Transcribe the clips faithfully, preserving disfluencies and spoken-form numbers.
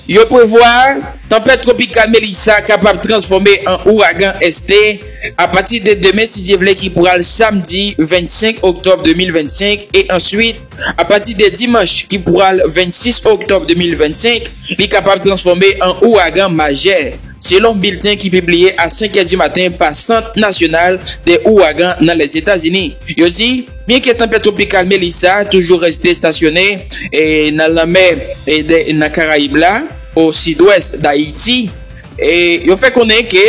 Yo prevwa tanpèt twopikal Melissa kapab transfòme an ouragan Este apati de demen, si Dye vle, ki pral samdi vennsenk oktòb de mil vennsenk, e answit, apati de dimanch ki pral vennsis oktòb de mil vennsenk, li kapab transfòme an ouragan majè, selon bilten ki pibliye a senk è di maten pa Sant Nasyonal de Ouragan nan Lèzetazini. Yo di, byenke tanpèt twopikal Melissa toujou reste estasyone e nan lanmè e de, nan Karayib la, o sidwès Dayiti, e yo fè konnen ke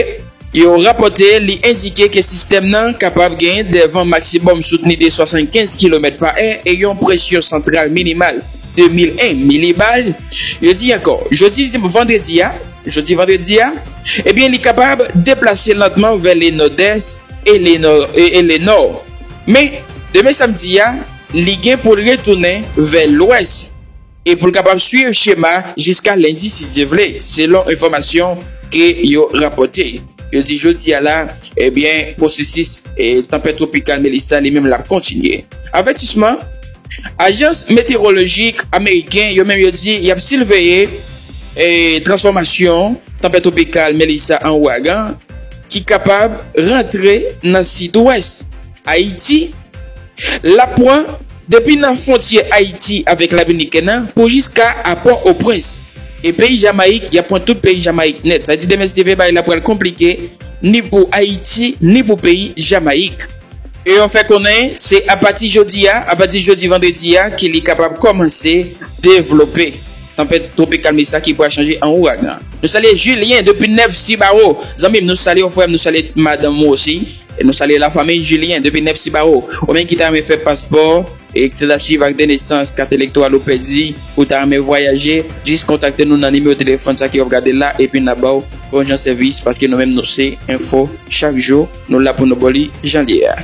yo rapòte, li endike ke sistèm nan kapab gen de van maksimòm soutni de swasannkenz kilomèt pa è e yon presyon santral minimal de mil en milibal. Yo di ankò, jodi vandredi a, jodi vandredi a, ebyen, li kapab deplase lantman vè le nòdès e le nò, e, e le nò. Men, demen samdi a, li gen pou l retounen vè lwès e pou l kapab swiv chema jiska lendi, si Dye vle, selon enfòmasyon ke yo rapòte. Yo di jodi a la, ebyen, pwosesis e tanpèt twopikal Melissa li menm l ap kontinye. Avètisman, ajans metewolojik ameriken yo menm yo di y ap siveye e transfòmasyon tanpèt twopikal Melissa an ouragan ki kapab rantre nan sidwès Ayiti. L ap pran depi nan fwontyè Ayiti avèk Ladominikèn nan pou jiska a Pòtoprens. E peyi Jamayik, y ap pran tout peyi Jamayik nèt. Sa di demen, si Dye vle, bagay la pral konplike, ni pou Ayiti, ni pou peyi Jamayik. E yo fè konnen se apati jodi a, apati jodi vandredi a, ke li kapab kòmanse devlope. Tanpèt twopikal Melissa ki pral chanje an ouragan. Nou salye Julien depi Nèf Sibaro. Zanmi m, nou salye w, frè m, nou salye madanm ou osi. E nou salye lafanmi Julien depi Nèf Sibaro. Ou menm ki ta renmen fè paspò, e ekstrè dachiv, ak de nesans, kat elektoral ou pèdi, ou ta renmen vwayaje, jis kontakte nou nan nimewo telefòn sa ki w ap gade la, epi n a ba w bon jan sèvis, paske nou menm nou se enfo chak jou, nou la pou nou ba w li jan l ye a.